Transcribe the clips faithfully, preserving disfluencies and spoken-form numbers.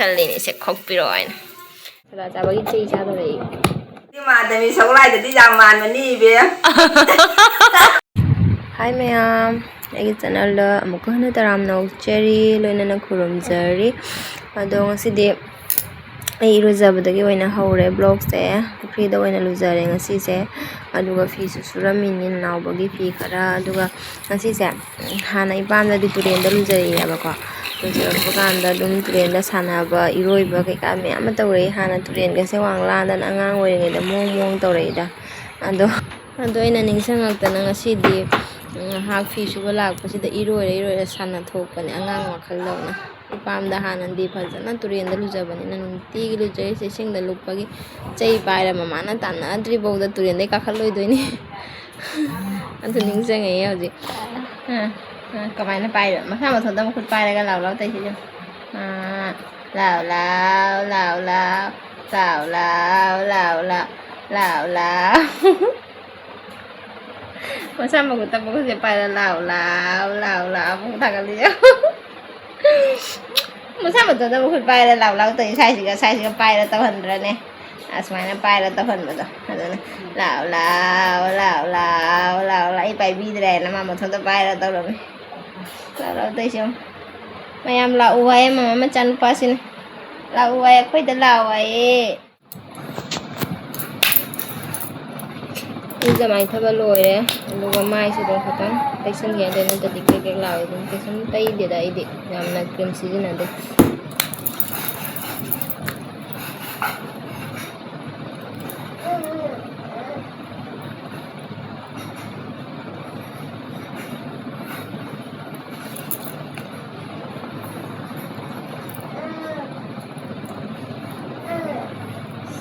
ꯈꯜꯂꯤꯅꯦ ꯁꯦ, ꯈꯣꯛꯄꯤꯔꯛꯑꯣ ꯍꯥꯏꯅ꯫ ꯁꯂꯥ ꯆꯥꯕꯒꯤ ꯆꯩ ꯆꯥꯗꯧꯔꯦ ꯑꯩ꯫ ꯃꯥꯟꯗꯃꯤ ꯁꯒꯣꯜ ꯍꯥꯏꯗꯗꯤ ꯌꯥꯝ ꯃꯥꯟꯕꯅꯤ ꯏꯕꯦꯝ꯫ ꯍꯥꯏ ꯃꯌꯥꯝ, ꯑꯩꯒꯤ ꯆꯦꯅꯦꯜꯗ ꯑꯃꯨꯛꯀ ꯍꯟꯅ ꯇꯔꯥꯝꯅ ꯑꯣꯛꯆꯔꯤ, ꯂꯣꯏꯅꯅ ꯈꯨꯔꯨꯝꯖꯔꯤ꯫ ꯑꯗꯣ ꯉꯁꯤꯗꯤ ꯑꯩ ꯏꯔꯨꯖꯕꯗꯒꯤ ꯑꯣꯏꯅ ꯍꯧꯔꯦ ꯕ꯭ꯂꯣꯛꯁꯦ꯫ ꯄꯨꯈ꯭ꯔꯤꯗ ꯑꯣꯏꯅ ꯂꯨꯖꯔꯦ ꯉꯁꯤꯁꯦ꯫ ꯑꯗꯨꯒ ꯐꯤꯁꯨ ꯁꯨꯔꯝꯃꯤꯅꯤ ꯅꯅꯥꯎꯕꯒꯤ ꯐꯤ ꯈꯔ꯫ ꯑꯗꯨꯒ ꯉꯁꯤꯁꯦ ꯍꯥꯟꯅ ꯏꯄꯥꯝꯗꯗꯤ ꯇꯨꯔꯦꯟꯗ ꯂꯨꯖꯔꯛꯑꯦꯕꯀꯣ꯫ ꯂꯨꯖꯔꯛꯄ ꯀꯥꯟꯗ ꯑꯗꯨꯝ ꯇꯨꯔꯦꯟꯗ ꯁꯥꯟꯅꯕ, ꯏꯔꯣꯏꯕ ꯀꯩꯀꯥ ꯃꯌꯥꯝ ꯑꯃ ꯇꯧꯔꯛꯏ꯫ ꯍꯥꯟꯅ ꯇꯨꯔꯦꯟꯒꯁꯦ ꯋꯥꯡ ꯂꯥꯟꯗꯅ ꯑꯉꯥꯡ ꯑꯣꯏꯔꯤꯉꯩꯗ ꯃꯑꯣꯡ ꯃꯑꯣꯡ ꯇꯧꯔꯛꯏꯗ꯫ ꯑꯗꯣ, ꯑꯗꯣ ꯑꯩꯅ ꯅꯤꯡꯁꯤꯡꯉꯛꯇꯅ ꯉꯁꯤꯗꯤ ꯉꯥꯏꯍꯥꯛ ꯐꯤ ꯁꯨꯕ ꯂꯥꯛꯄꯁꯤꯗ ꯏꯔꯣꯏꯔ ꯏꯔꯣꯏꯔ ꯁꯥꯟꯅꯊꯣꯛꯄꯅꯦ ꯑꯉꯥꯡ ꯋꯥꯈꯜꯗꯧꯅ꯫ ꯏꯄꯥꯝꯗ ꯍꯥꯟꯅꯗꯤ ꯐꯖꯅ ꯇꯨꯔꯦꯟꯗ ꯂꯨꯖꯕꯅꯤꯅ ꯅꯨꯡꯇꯤꯒꯤ ꯂꯨꯖꯔꯤꯁꯦ ꯏꯁꯤꯡꯗ ꯂꯨꯞꯄꯒꯤ꯫ ꯆꯩ ꯄꯥꯏꯔ ꯃꯃꯥꯅ ꯇꯥꯟꯅꯗ꯭ꯔꯤꯐꯥꯎꯗ ꯇꯨꯔꯦꯟꯗꯩ ꯀꯥꯈꯠꯂꯣꯏꯗꯣꯏꯅꯤ꯫ ꯑꯗꯨ ꯅꯤꯡꯁꯤꯡꯉꯛꯑꯦ ꯍꯧꯖꯤꯛ꯫ ꯑ, ꯑ, ꯀꯃꯥꯏꯅ ꯄꯥꯏꯔꯤꯕ? ꯃꯁꯥ ꯃꯊꯟꯇ ꯃꯈꯨꯠ ꯄꯥꯏꯔꯒ ꯂꯥꯎ ꯂꯥꯎ ꯇꯧꯏꯁꯤꯗꯤ꯫ ꯑ, ꯂꯥꯎ ꯂꯥꯎ, ꯂꯥꯎ ꯂꯥꯎ, ꯂꯥꯎ ꯂꯥꯎ, ꯂꯥꯎ ꯂꯥꯎ, ꯂꯥꯎ ꯂꯥꯎ꯫ ꯃꯁꯥ ꯃꯈꯨꯠꯇ ꯃꯈꯨꯠꯁꯦ ꯄꯥꯏꯔ ꯂꯥꯎ ꯂꯥꯎ, ꯂꯥꯎ ꯂꯥꯎ, ꯑꯃꯨꯛ ꯊꯥꯒꯠꯂꯤꯁꯦ꯫ ꯃꯁꯥ ꯃꯊꯟꯇ ꯃꯈꯨꯠ ꯄꯥꯏꯔ ꯂꯥꯎ ꯂꯥꯎ ꯇꯧꯏ, ꯁꯥꯏꯁꯤꯒ ꯁꯥꯏꯁꯤꯒ ꯄꯥꯏꯔ ꯇꯧꯍꯟꯗ꯭ꯔꯅꯦ? ꯑꯁꯨꯃꯥꯏꯅ ꯄꯥꯏꯔ ꯇꯧꯍꯟꯕꯗꯣ꯫ ꯑꯗꯨꯅ ꯂꯥꯎ ꯂꯥꯎ, ꯂꯥꯎ ꯂꯥꯎ, ꯂꯥꯎ ꯂꯥꯎ, ꯑꯩ ꯄꯥꯏꯕꯤꯗ꯭ꯔꯦꯅ ꯃꯥ ꯃꯊꯟꯇ ꯄꯥꯏꯔ ꯇꯧꯔꯝꯃꯤ꯫ ꯂꯥꯎ ꯂꯥꯎ ꯇꯧꯏꯁꯦ ꯌꯦꯡꯉꯨ꯫ ꯃꯌꯥꯝ ꯂꯥꯛꯎ ꯍꯥꯏꯌꯦ ꯃꯃꯥ ꯃꯆꯥꯅꯨꯄꯥꯁꯤꯅ꯫ ꯂꯥꯛꯎ ꯍꯥꯏꯌꯦ, ꯑꯩꯈꯣꯏꯗ ꯂꯥꯛꯑꯣ ꯍꯥꯏꯌꯦ꯫ ꯏꯔꯨꯖ ꯃꯥꯏꯊꯕ ꯂꯣꯏꯔꯦ, ꯑꯗꯨꯒ ꯃꯥꯏꯁꯦ ꯑꯗꯨꯝ ꯈꯤꯇꯪ ꯇꯩꯁꯟꯒꯦ ꯇꯧꯅꯤ, ꯅꯠꯇ꯭ꯔꯗꯤ ꯀ꯭ꯔꯦꯛ ꯀ꯭ꯔꯦꯛ ꯂꯥꯎꯋꯦ꯫ ꯑꯗꯨꯝ ꯀꯩꯁꯨꯝ ꯇꯩꯗꯦꯗ ꯑꯩꯗꯤ, ꯌꯥꯝꯅ ꯀ꯭ꯔꯤꯝ ꯁꯤꯖꯤꯟꯅꯗꯦ꯫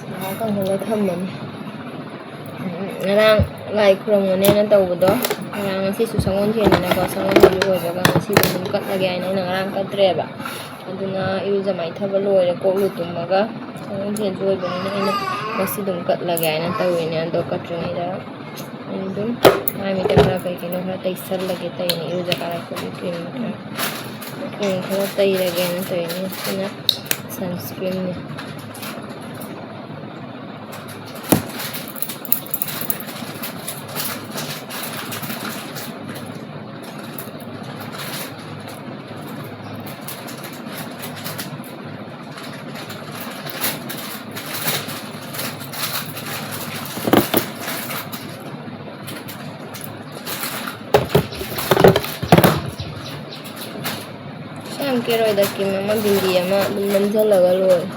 ꯉꯥꯏꯍꯥꯛ ꯀꯪꯍꯜꯂ ꯊꯝꯃꯅꯤ꯫ ꯎꯝ, ꯉꯔꯥꯡ ꯂꯥꯏ ꯈꯨꯔꯨꯝꯒꯅꯦꯅ ꯇꯧꯕꯗꯣ, ꯉꯔꯥꯡ, ꯉꯁꯤꯁꯨ ꯁꯪꯒꯣꯜꯁꯦꯟꯅꯤꯅꯀꯣ, ꯁꯪꯒꯣꯜꯁꯦꯟꯁꯨ ꯂꯣꯏꯕꯒ ꯉꯁꯤꯗꯤ ꯑꯗꯨꯝ ꯀꯠꯂꯒꯦ ꯍꯥꯏꯅ ꯑꯩꯅ ꯉꯔꯥꯡ ꯀꯠꯇ꯭ꯔꯦꯕ꯫ ꯑꯗꯨꯅ ꯏꯔꯨꯖ ꯃꯥꯏꯊꯕ ꯂꯣꯏꯔꯦ, ꯀꯣꯛ ꯂꯨ ꯇꯨꯝꯃꯒ ꯁꯪꯒꯣꯜꯁꯦꯟꯁꯨ ꯑꯣꯏꯕꯅꯤꯅ ꯑꯩꯅ ꯉꯁꯤ ꯑꯗꯨꯝ ꯀꯠꯂꯒꯦ ꯍꯥꯏꯅ ꯇꯧꯔꯤꯅꯦ꯫ ꯑꯗꯣ ꯀꯠꯇ꯭ꯔꯤꯉꯩꯗ ꯑꯩ ꯑꯗꯨꯝ ꯃꯥꯏ ꯃꯤꯠꯇ ꯈꯔ ꯀꯩ ꯀꯩꯅꯣ ꯈꯔ ꯇꯩꯁꯜꯂꯒꯦ ꯇꯧꯔꯤꯅꯦ, ꯏꯔꯨꯖ ꯀꯥꯔꯛꯄꯒꯤ ꯀ꯭ꯔꯤꯝ ꯈꯔ, ꯀ꯭ꯔꯤꯝ ꯈꯔ ꯇꯩꯔꯒꯦꯅ ꯇꯧꯔꯤꯅꯦ꯫ ꯑꯗꯨꯅ ꯑꯁ, Sunscreenꯅꯤ꯫ ꯄꯩꯁꯥ ꯌꯥꯝ ꯀꯦꯔꯣꯏꯗ, ꯀ꯭ꯔꯤꯝ ꯑꯃ, ꯕꯤꯟꯗꯤ ꯑꯃ ꯑꯗꯨꯝ ꯅꯝꯁꯤꯜꯂꯒ ꯂꯣꯏꯔꯦ꯫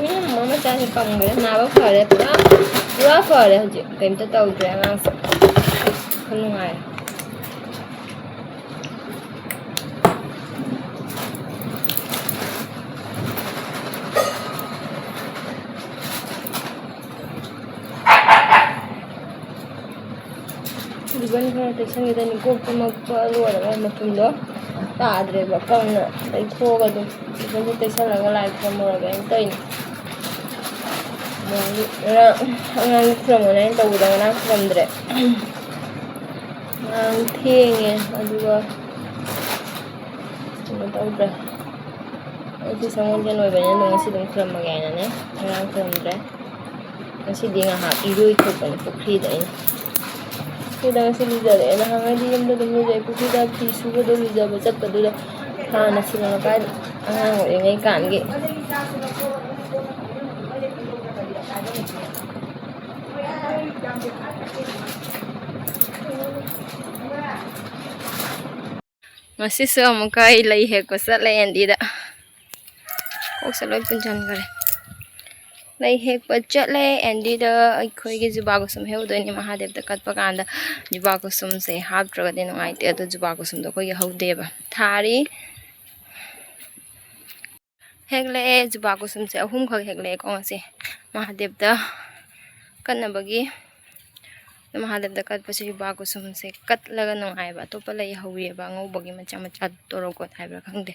ꯏꯅꯝꯃ ꯃꯆꯥꯁꯦ ꯀꯪꯈ꯭ꯔꯦ, ꯅꯥꯕ ꯐꯔꯦ, ꯄꯨꯔꯥ, ꯄꯨꯔꯥ ꯐꯔꯦ ꯍꯧꯖꯤꯛ, ꯀꯩꯝꯇ ꯇꯧꯗ꯭ꯔꯦ ꯑꯉꯥꯡꯁꯦ, ꯈꯔ ꯅꯨꯡꯉꯥꯏꯔꯦ꯫ ꯔꯤꯕꯟ ꯈꯔ ꯇꯩꯁꯟꯒꯗꯕꯅꯤ꯫ ꯀꯣꯛ ꯇꯨꯃꯛꯄ ꯂꯣꯏꯔꯒ ꯃꯇꯨꯝꯗꯣ ꯇꯥꯗ꯭ꯔꯦꯕ, ꯀꯪꯅ ꯇꯩꯊꯣꯛꯑꯒ ꯑꯗꯨꯝ ꯔꯤꯕꯟꯁꯦ ꯇꯩꯁꯜꯂꯒ ꯂꯥꯏ ꯈꯨꯔꯝꯃꯨꯔꯒꯦ ꯑꯩꯅ ꯇꯧꯔꯤꯅꯦ꯫ ꯑꯗꯒꯤ ꯉꯔꯥꯡ ꯑꯉꯥꯡꯒꯤ ꯈꯨꯔꯝꯒꯅꯤ ꯑꯩꯅ ꯇꯧꯕꯗ ꯉꯔꯥꯡ ꯈꯨꯔꯝꯗ꯭ꯔꯦ꯫ ꯉꯔꯥꯡ ꯊꯦꯡꯉꯦ, ꯑꯗꯨꯒ ꯀꯩꯅꯣ ꯇꯧꯗ꯭ꯔꯦ꯫ ꯑꯩꯗꯤ ꯁꯪꯒꯣꯜꯁꯦꯜ ꯑꯣꯏꯕꯅꯤꯅ ꯑꯗꯨꯝ ꯉꯁꯤ ꯑꯗꯨꯝ ꯈꯨꯔꯝꯃꯒꯦ ꯍꯥꯏꯅꯅꯦ, ꯉꯔꯥꯡ ꯈꯨꯔꯝꯗ꯭ꯔꯦ꯫ ꯉꯁꯤꯗꯤ ꯉꯥꯏꯍꯥꯛ ꯏꯔꯣꯏ ꯊꯣꯛꯄꯅꯤ ꯄꯨꯈ꯭ꯔꯤꯗ ꯑꯩꯅ꯫ ꯄꯨꯈ꯭ꯔꯤꯗ ꯉꯁꯤ ꯂꯨꯖꯔꯛꯑꯦ꯫ ꯅꯍꯥꯟꯉꯩꯗꯤ ꯌꯨꯝꯗ ꯑꯗꯨꯝ ꯂꯨꯖꯩ꯫ ꯄꯨꯈ꯭ꯔꯤꯗ ꯐꯤ ꯁꯨꯕꯗꯣ, ꯂꯨꯖꯕ ꯆꯠꯄꯗꯨꯗ ꯍꯥꯟꯅ ꯁꯤꯃ ꯀꯥꯏꯗ ꯑꯉꯥꯡ ꯑꯣꯏꯔꯤꯉꯩ ꯀꯥꯟꯒꯤ꯫ ꯉꯁꯤꯁꯨ ꯑꯃꯨꯛꯀ ꯑꯩ ꯂꯩ ꯍꯦꯛꯄ ꯆꯠꯂꯦ ꯑꯦꯟꯗꯤꯗ꯫ ꯀꯣꯛꯁꯦ ꯂꯣꯏ ꯄꯨꯟꯁꯤꯟꯈꯔꯦ꯫ ꯂꯩ ꯍꯦꯛꯄ ꯆꯠꯂꯦ ꯑꯦꯟꯗꯤꯗ꯫ ꯑꯩꯈꯣꯏꯒꯤ ꯖꯨꯕꯥ ꯀꯨꯁꯨꯝ ꯍꯦꯛꯎꯗꯣꯏꯅꯤ꯫ ꯃꯍꯥꯗꯦꯕꯇ ꯀꯠꯄ ꯀꯥꯟꯗ ꯖꯨꯕꯥ ꯀꯨꯁꯨꯝꯁꯦ ꯍꯥꯞꯇ꯭ꯔꯒꯗꯤ ꯅꯨꯡꯉꯥꯏꯇꯦ꯫ ꯑꯗꯣ ꯖꯨꯕꯥ ꯀꯨꯁꯨꯝꯗꯣ ꯑꯩꯈꯣꯏꯒꯤ ꯍꯧꯗꯦꯕ꯫ ꯊꯥꯔꯤ꯫ ꯍꯦꯛꯂꯛꯑꯦ꯫ ꯖꯨꯕꯥ ꯀꯨꯁꯨꯝꯁꯦ ꯑꯍꯨꯝꯈꯛ ꯍꯦꯛꯂꯛꯑꯦꯀꯣ ꯉꯁꯤ꯫ ꯃꯍꯥꯗꯦꯕꯇ ꯀꯠꯅꯕꯒꯤ ꯃꯍꯥꯗꯦꯕꯗ ꯀꯠꯄꯁꯦ ꯌꯨꯕꯥ ꯀꯨꯁꯨꯝꯁꯦ ꯀꯠꯂꯒ ꯅꯨꯡꯉꯥꯏꯕ ꯑꯇꯣꯞꯄ ꯂꯩ ꯍꯧꯔꯤꯑꯕ, ꯑꯉꯧꯕꯒꯤ ꯃꯆꯥ ꯃꯆꯥ ꯇꯣꯔꯣꯀꯣꯠ ꯍꯥꯏꯕ꯭ꯔꯥ ꯈꯪꯗꯦ꯫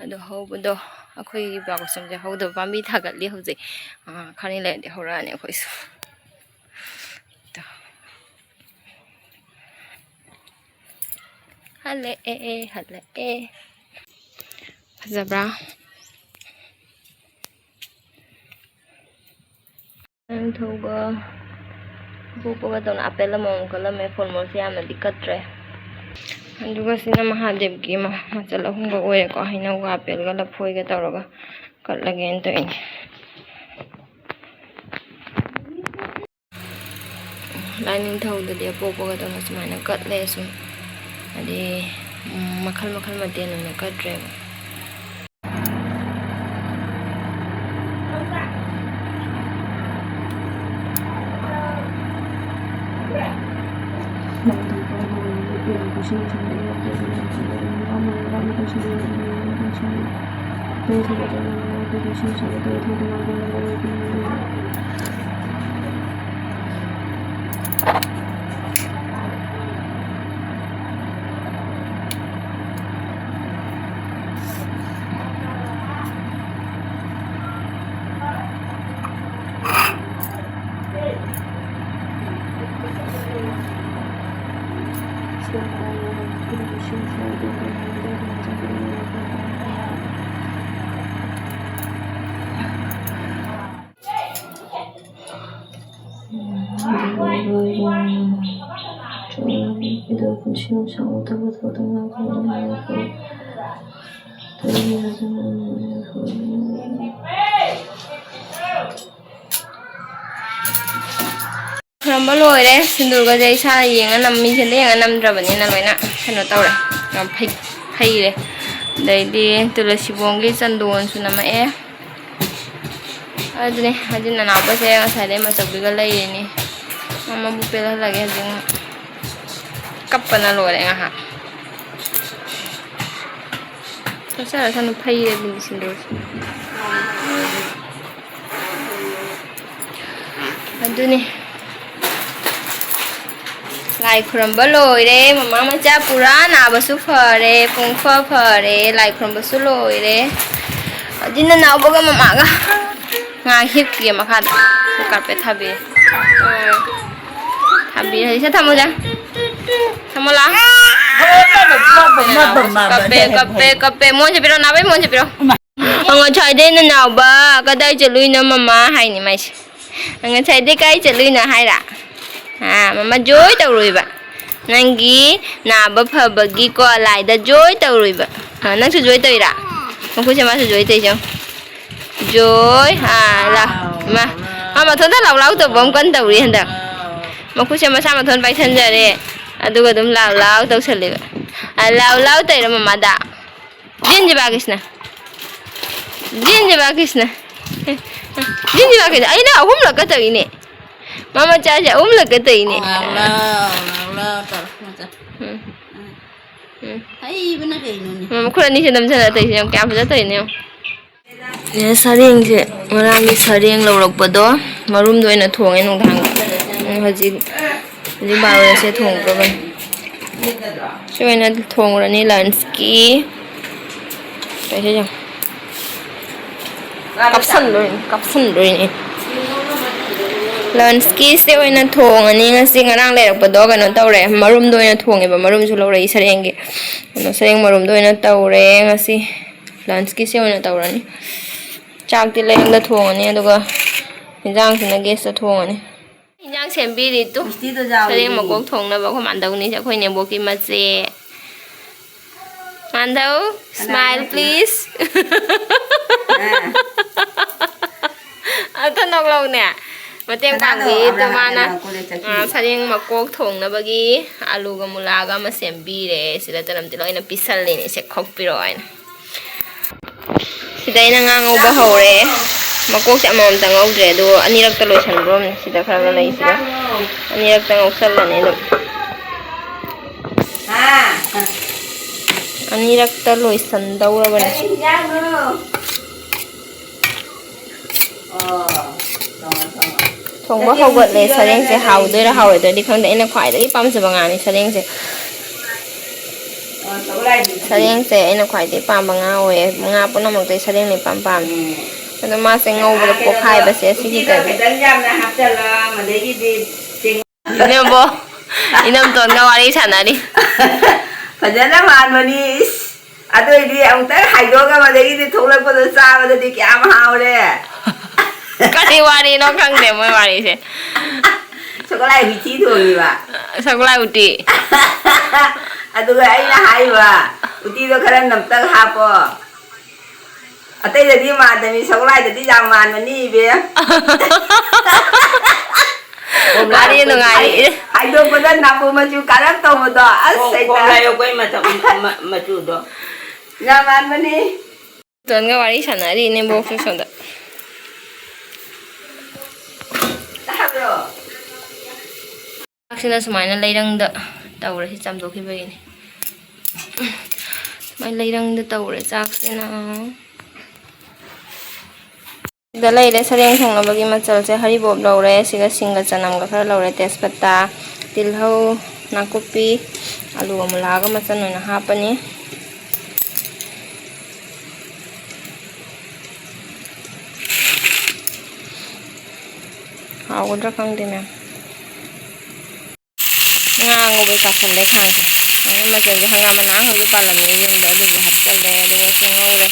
ꯑꯗꯣ ꯍꯧꯕꯗꯣ ꯑꯩꯈꯣꯏ ꯌꯨꯕꯥ ꯀꯨꯁꯨꯝꯁꯦ ꯍꯧꯗꯕ ꯄꯥꯝꯕꯤ ꯊꯥꯒꯠꯂꯤ ꯍꯧꯖꯤꯛ꯫ ꯑꯥ, ꯈꯔꯅꯤ ꯂꯩꯔꯗꯤ ꯍꯧꯔꯛꯑꯅꯤ ꯑꯩꯈꯣꯏꯁꯨ꯫ ꯇꯣ꯫ ꯍꯜꯂꯛꯑꯦ, ꯍꯜꯂꯛꯑꯦ꯫ ꯐꯖꯕ꯭ꯔꯥ? ꯅꯤꯡꯊꯧꯒ ꯄꯣꯛꯄꯒ ꯇꯧꯅ ꯑꯄꯦꯜ ꯑꯃꯃꯝ ꯀꯠꯂꯝꯃꯦ꯫ ꯐꯣꯔꯃꯦꯜꯁꯦ ꯌꯥꯝꯅꯗꯤ ꯀꯠꯇ꯭ꯔꯦ꯫ ꯑꯗꯨꯒ ꯁꯤꯅ ꯃꯍꯥꯗꯦꯕꯒꯤ ꯃ-, ꯃꯆꯜ ꯑꯍꯨꯝꯒ ꯑꯣꯏꯔꯦꯀꯣ꯫ ꯍꯩꯅꯧꯒ ꯑꯄꯦꯜꯒ ꯂꯐꯣꯏꯒ ꯇꯧꯔꯒ ꯀꯠꯂꯒꯦꯅ ꯇꯧꯔꯤꯅꯦ꯫ ꯂꯥꯏꯅꯤꯡꯊꯧꯗꯗꯤ ꯑꯄꯣꯛꯄꯒ ꯇꯧꯅ ꯁꯨꯃꯥꯏꯅ ꯀꯠꯂꯦ ꯁꯨꯝ꯫ ꯍꯥꯏꯗꯤ, ꯎꯝ, ꯃꯈꯜ ꯃꯈꯜ ꯃꯊꯦꯜ ꯑꯣꯏꯅ ꯀꯠꯇ꯭ꯔꯦꯕ꯫ ꯈꯨꯔꯨꯝꯕ ꯂꯣꯏꯔꯦ꯫ ꯁꯤꯟꯗꯨꯔꯒꯁꯦ ꯏꯁꯥꯅ ꯌꯦꯡꯉ ꯅꯝ-, ꯃꯤꯡꯁꯦꯜꯗ ꯌꯦꯡꯉ ꯅꯝꯗ꯭ꯔꯕꯅꯤꯅ ꯂꯣꯏꯅ ꯀꯩꯅꯣ ꯇꯧꯔꯦ, ꯌꯥꯝ ꯐꯩ-, ꯐꯩꯔꯦ꯫ ꯑꯗꯩꯗꯤ ꯇꯨꯂꯁꯤꯕꯣꯡꯒꯤ ꯆꯟꯗꯣꯟꯁꯨ ꯅꯝꯃꯛꯑꯦ꯫ ꯑꯗꯨꯅꯦ, ꯑꯗꯨ ꯅꯅꯥꯎꯄꯥꯁꯦ ꯉꯁꯥꯏꯗꯩ ꯃꯆꯧꯕꯤꯒ ꯂꯩꯔꯤꯅꯤ꯫ ꯃꯃꯥꯕꯨ ꯄꯦꯜꯍꯜꯂꯒꯦ ꯍꯧꯖꯤꯛ꯫ ꯀꯞꯄꯅ ꯂꯣꯏꯔꯦ ꯉꯥꯏꯍꯥꯛ꯫ ꯆꯠꯆꯔꯁꯅꯨ, ꯐꯩꯌꯦ ꯑꯗꯨꯅꯤ ꯁꯤꯟꯗꯨꯔꯁꯦ꯫ ꯑꯗꯨꯅꯤ꯫ ꯂꯥꯏ ꯈꯨꯔꯝꯕ ꯂꯣꯏꯔꯦ, ꯃꯃꯥ ꯃꯆꯥ ꯄꯨꯔꯥ ꯅꯥꯕꯁꯨ ꯐꯔꯦ, ꯄꯨꯡ ꯐ ꯐꯔꯦ, ꯂꯥꯏ ꯈꯨꯔꯝꯕꯁꯨ ꯂꯣꯏꯔꯦ꯫ ꯑꯗꯨꯅ ꯅꯥꯎꯕꯒ ꯃꯃꯥꯒ ꯉꯥꯏꯍꯥꯛ ꯍꯤꯞꯈꯤꯒꯦ ꯃꯈꯥꯗ꯫ ꯀꯥꯔꯄꯦꯠ ꯊꯥꯕꯤꯔꯦ꯫ ꯎꯝ꯫ ꯊꯥꯕꯤꯔꯦ꯫ ꯁꯦ ꯊꯝꯃꯣ ꯖꯥ꯫ ꯊꯝꯃꯣ ꯂꯥ꯫ ꯀꯞꯄꯦ, ꯀꯞꯄꯦ, ꯀꯞꯄꯦ꯫ ꯃꯣꯟꯁꯦ ꯄꯤꯔꯣ, ꯅꯥꯎꯕꯩ ꯃꯣꯟꯁꯦ ꯄꯤꯔꯣ꯫ ꯑꯣ, ꯉꯁꯥꯏꯗꯩ ꯅꯅꯥꯎꯕ ꯀꯗꯥꯏ ꯆꯠꯂꯨꯏꯅꯣ ꯃꯃꯥ ꯍꯥꯏꯅꯤ ꯃꯥꯏꯁꯦ꯫ ꯉꯁꯥꯏꯗꯩ ꯀꯥꯏ ꯆꯠꯂꯨꯏꯅꯣ ꯍꯥꯏꯔ? ꯑꯥ, ꯃꯃꯥ ꯖꯣꯏ ꯇꯧꯔꯨꯏꯕ꯫ ꯅꯪꯒꯤ ꯅꯥꯕ ꯐꯕꯒꯤꯀꯣ ꯂꯥꯏꯗ ꯖꯣꯏ ꯇꯧꯔꯨꯏꯕ꯫ ꯑꯥ, ꯅꯪꯁꯨ ꯖꯣꯏ ꯇꯧꯔꯤꯔꯥ? ꯃꯈꯨꯠꯁꯦ ꯃꯥꯁꯨ ꯖꯣꯏ ꯇꯧꯔꯤꯁꯦ ꯌꯦꯡꯉꯨ꯫ ꯖꯣꯏ꯫ ꯑꯥ, ꯂꯥꯎ꯫ ꯃꯥ, ꯃꯥ ꯃꯊꯟꯇ ꯂꯥꯎ ꯂꯥꯎ ꯇꯧꯕ ꯑꯃ ꯀꯟꯅ ꯇꯧꯔꯤ ꯍꯟꯗꯛ꯫ ꯃꯈꯨꯠꯁꯦ ꯃꯁꯥ ꯃꯊꯟ ꯄꯥꯏꯁꯟꯖꯔꯦ꯫ ꯑꯗꯨꯒ ꯑꯗꯨꯝ ꯂꯥꯎ ꯂꯥꯎ ꯇꯧꯁꯜꯂꯦꯕ꯫ ꯑꯥ, ꯂꯥꯎ ꯂꯥꯎ ꯇꯧꯔꯤꯔꯣ ꯃꯃꯥꯗ? ꯖꯤꯟꯖꯤꯕꯥ ꯀ꯭ꯔꯤꯁꯅ꯫ ꯖꯤꯟꯖꯤꯕꯥ ꯀ꯭ꯔꯤꯁꯅ꯫ ꯖꯤꯟꯖꯤꯕꯥ ꯀ꯭ꯔꯤꯁꯅ꯫ ꯑꯩꯅ ꯑꯍꯨꯝꯂꯛꯀ ꯇꯧꯏꯅꯦ꯫ ꯃꯃꯥ ꯆꯥꯁꯦ ꯑꯍꯨꯝꯂꯛꯀ ꯇꯧꯏꯅꯦ꯫ ꯂꯥꯎ, ꯂꯥꯎ, ꯂꯥꯎ, ꯂꯥꯎ ꯇꯧꯔꯣ, ꯃꯆꯥ꯫ ꯎꯝ꯫ ꯎꯝ꯫ ꯍꯩꯕꯅ ꯀꯩꯅꯣꯅꯦ꯫ ꯃꯃꯥ ꯈꯨꯠ ꯑꯅꯤꯁꯦ ꯅꯝꯁꯤꯜꯂ ꯇꯧꯏꯁꯦ ꯌꯦꯡꯉꯨ, ꯀꯌꯥꯝ ꯐꯖ ꯇꯧꯏꯅꯦ ꯌꯦꯡꯉꯨ꯫ ꯑꯦ, ꯁꯔꯦꯡꯁꯦ ꯉꯔꯥꯡꯒꯤ ꯁꯔꯦꯡ ꯂꯧꯔꯛꯄꯗꯣ ꯃꯔꯨꯝꯗꯣ ꯑꯣꯏꯅ ꯊꯣꯡꯉꯦ ꯅꯨꯡꯗꯥꯡꯗ꯫ ꯎꯝ, ꯍꯧꯖꯤꯛ, ꯍꯧꯖꯤꯛ ꯕꯥꯔꯣꯁꯦ ꯊꯣꯡꯗ꯭ꯔꯕꯅꯤ꯫ ꯁꯤ ꯑꯣꯏꯅ ꯊꯣꯡꯉꯨꯔꯅꯤ ꯂꯟꯁꯀꯤ꯫ ꯀꯩꯁꯦ ꯌꯦꯡꯉꯨ꯫ ꯀꯥꯞꯁꯟꯗꯣꯏꯅꯤ, ꯀꯥꯞꯁꯟꯗꯣꯏꯅꯤ꯫ ꯂꯟꯁꯀꯤꯁꯦ ꯑꯣꯏꯅ ꯊꯣꯡꯉꯅꯤ ꯉꯁꯤ꯫ ꯉꯔꯥꯡ ꯂꯩꯔꯛꯄꯗꯣ ꯀꯩꯅꯣ ꯇꯧꯔꯦ, ꯃꯔꯨꯝꯗꯣ ꯑꯣꯏꯅ ꯊꯣꯡꯉꯦꯕ, ꯃꯔꯨꯝꯁꯨ ꯂꯧꯔꯛꯏ ꯁꯔꯦꯡꯒꯤ꯫ ꯑꯗꯣ ꯁꯔꯦꯡ ꯃꯔꯨꯝꯗꯣ ꯑꯣꯏꯅ ꯇꯧꯔꯦ ꯉꯁꯤ꯫ ꯂꯟꯁꯀꯤꯁꯦ ꯑꯣꯏꯅ ꯇꯧꯔꯅꯤ꯫ ꯆꯥꯛꯇꯤ ꯂꯩꯔꯪꯗ ꯊꯣꯡꯉꯅꯤ, ꯑꯗꯨꯒ ꯍꯤꯟꯖꯥꯡꯁꯤꯅ ꯒꯦꯁꯇ ꯊꯣꯡꯉꯅꯤ꯫ ꯍꯤꯟꯖꯥꯡ ꯁꯦꯝꯕꯤꯔꯤ ꯇꯨ꯫ ꯃꯤꯁꯇꯤꯗꯣ ꯌꯥꯎꯔꯤ꯫ ꯁꯔꯦꯡ ꯃꯀꯣꯛ ꯊꯣꯡꯅꯕ ꯑꯩꯈꯣꯏ ꯃꯥꯟꯗꯧꯅꯤꯁꯦ, ꯑꯩꯈꯣꯏ ꯅꯦꯝꯕꯣꯛꯀꯤ ꯃꯆꯦ꯫ ꯃꯥꯟꯗꯧ, ꯀꯅꯥꯅꯣ smile ꯅꯠꯇꯦ? Please꯫ ꯑꯥ꯫ ꯑꯝꯇ ꯅꯣꯛꯂꯛꯎꯅꯦ꯫ ꯃꯇꯦꯡ ꯀꯅꯥꯅꯣ? ꯄꯥꯡꯕꯤꯔꯤ ꯇꯨ ꯑꯕ꯭ꯔꯥꯍꯝ ꯃꯥꯅ꯫ ꯀꯅꯥ ꯀꯣꯂꯦꯖ ꯆꯠꯈꯤ? ꯑꯥ, ꯁꯔꯦꯡ ꯃꯀꯣꯛ ꯊꯣꯡꯅꯕꯒꯤ ꯑꯂꯨꯒ ꯃꯨꯂꯥꯒ ꯑꯃ ꯁꯦꯝꯕꯤꯔꯦ꯫ ꯁꯤꯗ ꯇꯅꯝ ꯇꯤꯜꯍꯧ ꯑꯩꯅ ꯄꯤꯁꯜꯂꯤꯅꯦ, ꯁꯦ ꯈꯣꯛꯄꯤꯔꯛꯑꯣ ꯍꯥꯏꯅ꯫ ꯁꯤꯗ ꯑꯩꯅ ꯉꯥ ꯉꯧꯕ ꯍꯧꯔꯦ꯫ ꯃꯀꯣꯛꯁꯦ ꯑꯃꯃꯝꯇ ꯉꯧꯗ꯭ꯔꯦ, ꯑꯗꯨ ꯑꯅꯤꯔꯛꯇ ꯂꯣꯏꯁꯟꯗ꯭ꯔꯣꯝꯅꯦ꯫ ꯁꯤꯗ ꯈꯔꯒ ꯂꯩ, ꯁꯤꯗ ꯑꯅꯤꯔꯛꯇ ꯉꯧꯁꯜꯂꯅꯤ ꯑꯗꯨꯝ꯫ ꯍꯥ? ꯑꯅꯤꯔꯛꯇ ꯂꯣꯏꯁꯟꯗꯧꯔꯕꯅꯦ꯫ ꯀꯔꯤ ꯍꯤꯟꯖꯥꯡꯅꯣ? ꯑꯣ, ꯊꯣꯡꯉꯣ, ꯊꯣꯡꯉꯣ꯫ ꯊꯣꯡꯕ ꯍꯧꯒꯠꯂꯦ꯫ ꯁꯔꯦꯡꯁꯦ ꯍꯥꯎꯗꯣꯏꯔꯥ ꯍꯥꯎꯔꯣꯏꯗꯣꯏꯔꯗꯤ ꯈꯪꯗꯦ꯫ ꯑꯩꯅ ꯈ꯭ꯋꯥꯏꯗꯒꯤ ꯄꯥꯝꯖꯕ ꯉꯥꯅꯤ ꯁꯔꯦꯡꯁꯦ꯫ ꯁꯔꯦꯡꯁꯦ ꯑꯩꯅ ꯈ꯭ꯋꯥꯏꯗꯒꯤ ꯄꯥꯝꯕ ꯉꯥ ꯑꯣꯏꯌꯦ꯫ ꯉꯥ ꯄꯨꯝꯅꯃꯛꯇ ꯑꯩ ꯁꯔꯦꯡꯅ ꯏꯄꯥꯝ ꯄꯥꯝꯃꯦ꯫ ꯑꯗꯣ ꯃꯥꯁꯦ ꯉꯧꯕꯗ ꯄꯣꯛꯈꯥꯏꯕꯁꯦ ꯑꯁꯤꯁꯤꯗꯅꯤ꯫ ꯏꯅꯝꯕꯣ, ꯏꯅꯝꯇꯣꯟꯒ ꯋꯥꯔꯤ ꯁꯥꯟꯅꯔꯤ꯫ ꯐꯖꯅ ꯃꯥꯟꯕꯅꯤ꯫ ꯏꯁ, ꯑꯗꯨꯏꯗꯤ ꯑꯃꯨꯛꯇꯪ ꯍꯥꯏꯗꯣꯛꯑꯒ ꯃꯗꯒꯤꯗꯤ ꯊꯣꯛꯂꯛꯄꯗꯣ ꯆꯥꯕꯗꯗꯤ ꯀꯌꯥꯝ ꯍꯥꯎꯔꯦ꯫ ꯀꯔꯤ ꯋꯥꯔꯤꯅꯣ ꯈꯪꯗꯦ ꯃꯣꯏ ꯋꯥꯔꯤꯁꯦ꯫ ꯁꯒꯣꯜꯍꯋꯥꯏ ꯎꯇꯤ ꯊꯣꯡꯉꯤꯕ꯫ ꯁꯒꯣꯜꯍꯋꯥꯏ ꯎꯇꯤ꯫ ꯑꯗꯨꯒ ꯑꯩꯅ ꯍꯥꯏꯕ, "ꯎꯇꯤꯗꯣ ꯈꯔ ꯅꯝꯇꯛ ꯍꯥꯞꯄꯣ"꯫ ꯑꯇꯩꯗꯗꯤ ꯃꯥꯟꯗꯕꯤ ꯁꯒꯣꯜꯍꯋꯥꯏꯗꯗꯤ ꯌꯥꯝ ꯃꯥꯟꯕꯅꯤ ꯏꯕꯦꯝ꯫ ꯋꯥꯔꯤ ꯅꯨꯡꯉꯥꯏꯔꯤ꯫ ꯍꯥꯏꯗꯣꯛꯄꯗ ꯅꯥꯄꯨ ꯃꯆꯨ ꯀꯥꯔꯞ ꯇꯧꯕꯗꯣ꯫ ꯑꯁ, ꯍꯩꯇꯥ꯫ ꯈꯣꯡ ꯂꯥꯏꯌꯣꯛꯄꯩ ꯃꯇꯝ ꯃ-, ꯃꯆꯨꯗꯣ꯫ ꯌꯥꯝ ꯃꯥꯟꯕꯅꯤ꯫ ꯇꯣꯟꯒ ꯋꯥꯔꯤ ꯁꯥꯟꯅꯔꯤ ꯏꯅꯦꯝꯕꯣꯛꯁꯨ ꯁꯣꯝꯗ꯫ ꯇꯥꯕ꯭ꯔꯣ? ꯆꯥꯛꯁꯤꯅ ꯁꯨꯃꯥꯏꯅ ꯂꯩꯔꯪꯗ ꯇꯧꯔꯦ, ꯁꯤ ꯆꯥꯝꯊꯣꯛꯈꯤꯕꯒꯤꯅꯤ꯫ ꯁꯨꯃꯥꯏꯅ ꯂꯩꯔꯪꯗ ꯇꯧꯔꯦ ꯆꯥꯛꯁꯤꯅ꯫ ꯁꯤꯗ ꯂꯩꯔꯦ ꯁꯔꯦꯡ ꯊꯣꯡꯅꯕꯒꯤ ꯃꯆꯜꯁꯦ꯫ ꯍꯔꯤꯕꯣꯞ ꯂꯧꯔꯦ, ꯁꯤꯒ ꯁꯤꯡꯒ ꯆꯅꯝꯒ ꯈꯔ ꯂꯧꯔꯦ, ꯇꯦꯖꯄꯇꯥ, ꯇꯤꯜꯍꯧ, ꯅꯥꯀꯨꯞꯄꯤ, ꯑꯂꯨꯒ ꯃꯨꯂꯥꯒ ꯃꯆꯜ ꯑꯣꯏꯅ ꯍꯥꯞꯄꯅꯤ꯫ ꯍꯥꯎꯒꯗ꯭ꯔꯥ ꯈꯪꯗꯦ ꯃꯌꯥꯝ꯫ ꯉꯥ ꯑꯉꯧꯕ ꯆꯥꯛꯈꯨꯝꯗ ꯊꯥꯡꯉꯦ꯫ ꯑꯗꯨ ꯃꯆꯜꯗꯣ ꯍꯪꯒꯥꯝ ꯃꯅꯥ ꯑꯉꯧꯕ ꯄꯥꯜꯂꯝꯃꯦ ꯌꯨꯝꯗ, ꯑꯗꯨꯗꯣ ꯍꯥꯞꯆꯜꯂꯦ꯫ ꯑꯗꯨꯒ ꯁꯤ ꯉꯧꯔꯒ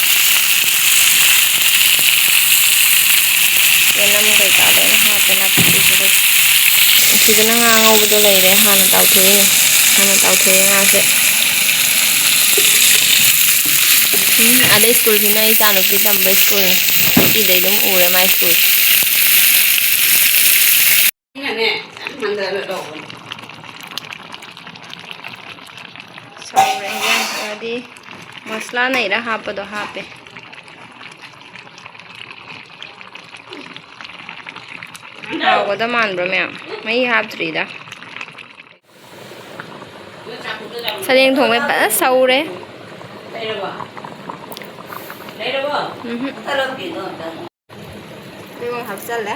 ꯆꯅꯝ ꯀꯩꯀꯥ ꯂꯣꯏꯅ ꯍꯥꯞꯄꯦ ꯅꯥꯀꯨꯞꯄꯤꯁꯤꯗ꯫ ꯁꯤꯗꯅ ꯉꯥ ꯑꯉꯧꯕꯗꯣ ꯂꯩꯔꯦ꯫ ꯍꯥꯟꯅ ꯇꯥꯎꯊꯣꯛꯏꯅꯦ꯫ ꯍꯥꯟꯅ ꯇꯥꯎꯊꯣꯛꯏ ꯉꯥꯁꯦ꯫ ꯎꯝ, ꯑꯗꯩ ꯁ꯭ꯀꯨꯜꯁꯤꯅ ꯑꯩ ꯏꯆꯥꯅꯨꯄꯤ ꯇꯝꯕ ꯁ꯭ꯀꯨꯜꯅꯤ꯫ ꯁꯤꯗꯩ ꯑꯗꯨꯝ ꯎꯔꯦ ꯃꯥꯏ ꯁ꯭ꯀꯨꯜ꯫ ꯑꯩꯅꯅꯦ, ꯌꯥꯝ ꯍꯟꯊꯅ ꯇꯧꯕꯅꯦ꯫ ꯁꯧꯔꯦ ꯍꯤꯟꯖꯥꯡ꯫ ꯑꯗꯤ ꯃꯁꯂꯥ ꯅꯩꯔ ꯍꯥꯞꯄꯗꯣ ꯍꯥꯞꯄꯦ꯫ ꯍꯥꯎꯒꯗ ꯃꯥꯟꯕ꯭ꯔꯣ ꯃꯌꯥꯝ? ꯃꯍꯤ ꯍꯥꯞꯇ꯭ꯔꯤꯗ꯫ ꯁꯔꯦꯡ ꯊꯣꯡꯕ ꯐꯖꯅ ꯁꯧꯔꯦ꯫ ꯂꯩꯔꯕꯣ? ꯂꯩꯔꯕꯣ? ꯎꯝꯍꯨꯝ꯫ ꯑꯝꯇ ꯂꯧꯕꯤꯗꯣ ꯑꯝꯇ꯫ ꯑꯗꯨꯒ ꯍꯥꯞꯆꯜꯂꯦ꯫